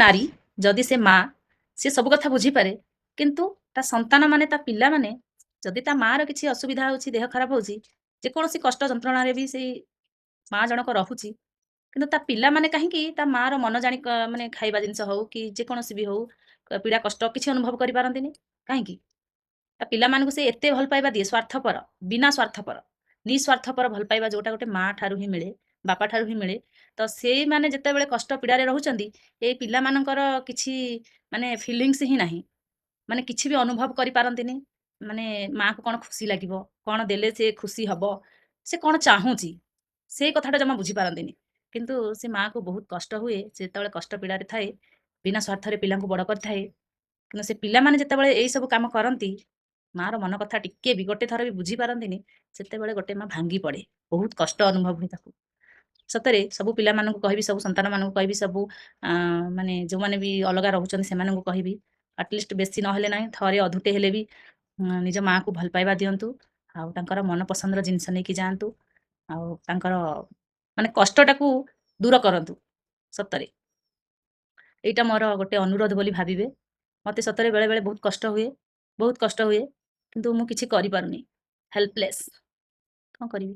ନାରୀ, ଯଦି ସେ ମା, ସେ ସବୁ କଥା ବୁଝିପାରେ। କିନ୍ତୁ ତା ସନ୍ତାନ ମାନେ, ତା ପିଲାମାନେ, ଯଦି ତା ମାର କିଛି ଅସୁବିଧା ହେଉଛି, ଦେହ ଖରାପ ହେଉଛି, ଯେକୌଣସି କଷ୍ଟ ଯନ୍ତ୍ରଣାରେ ବି ସେଇ ମା ଜଣକ ରହୁଛି, କିନ୍ତୁ ତା ପିଲାମାନେ କାହିଁକି ତା ମାର ମନ ଜାଣି ମାନେ ଖାଇବା ଜିନିଷ ହଉ କି ଯେକୌଣସି ବି ହଉ, ପୀଡ଼ା କଷ୍ଟ କିଛି ଅନୁଭବ କରିପାରନ୍ତିନି କାହିଁକି? ତା ପିଲାମାନଙ୍କୁ ସେ ଏତେ ଭଲ ପାଇବା ଦିଏ, ସ୍ୱାର୍ଥପର, ବିନା ସ୍ୱାର୍ଥପର, ନିସ୍ୱାର୍ଥପର ଭଲ ପାଇବା, ଯୋଉଟା ଗୋଟେ ମା ଠାରୁ ହିଁ ମିଳେ, ବାପା ଠାରୁ ହିଁ ମିଳେ। ତ ସେଇମାନେ ଯେତେବେଳେ କଷ୍ଟ ପୀଡ଼ାରେ ରହୁଛନ୍ତି, ଏଇ ପିଲାମାନଙ୍କର କିଛି ମାନେ ଫିଲିଙ୍ଗସ୍ ହିଁ ନାହିଁ, ମାନେ କିଛି ବି ଅନୁଭବ କରିପାରନ୍ତିନି। ମାନେ ମାଆକୁ କ'ଣ ଖୁସି ଲାଗିବ, କ'ଣ ଦେଲେ ସେ ଖୁସି ହବ, ସେ କ'ଣ ଚାହୁଁଛି, ସେଇ କଥାଟା ଜମା ବୁଝିପାରନ୍ତିନି। କିନ୍ତୁ ସେ ମାଆକୁ ବହୁତ କଷ୍ଟ ହୁଏ। ସେ ଯେତେବେଳେ କଷ୍ଟ ପୀଡ଼ାରେ ଥାଏ, ବିନା ସ୍ୱାର୍ଥରେ ପିଲାଙ୍କୁ ବଡ଼ କରିଥାଏ। କିନ୍ତୁ ସେ ପିଲାମାନେ ଯେତେବେଳେ ଏଇ ସବୁ କାମ କରନ୍ତି, ମାଆର ମନ କଥା ଟିକେ ବି ଗୋଟେ ଥର ବି ବୁଝିପାରନ୍ତିନି, ସେତେବେଳେ ଗୋଟେ ମା ଭାଙ୍ଗି ପଡ଼େ, ବହୁତ କଷ୍ଟ ଅନୁଭବ ହୁଏ ତାକୁ। ସତରେ ସବୁ ପିଲାମାନଙ୍କୁ କହିବି, ସବୁ ସନ୍ତାନମାନଙ୍କୁ କହିବି, ସବୁ ମାନେ ଯେଉଁମାନେ ବି ଅଲଗା ରହୁଛନ୍ତି ସେମାନଙ୍କୁ କହିବି, ଆଟଲିଷ୍ଟ ବେଶୀ ନହେଲେ ନାହିଁ, ଥରେ ଅଧୁଟେ ହେଲେ ବି ନିଜ ମାଆକୁ ଭଲ ପାଇବା ଦିଅନ୍ତୁ ଆଉ ତାଙ୍କର ମନ ପସନ୍ଦର ଜିନିଷ ନେଇକି ଯାଆନ୍ତୁ ଆଉ ତାଙ୍କର ମାନେ କଷ୍ଟଟାକୁ ଦୂର କରନ୍ତୁ। ସତରେ ଏଇଟା ମୋର ଗୋଟେ ଅନୁରୋଧ ବୋଲି ଭାବିବେ। ମୋତେ ସତରେ ବେଳେବେଳେ ବହୁତ କଷ୍ଟ ହୁଏ, ବହୁତ କଷ୍ଟ ହୁଏ, କିନ୍ତୁ ମୁଁ କିଛି କରିପାରୁନି, ହେଲ୍ପଲେସ୍। କ'ଣ କରିବି?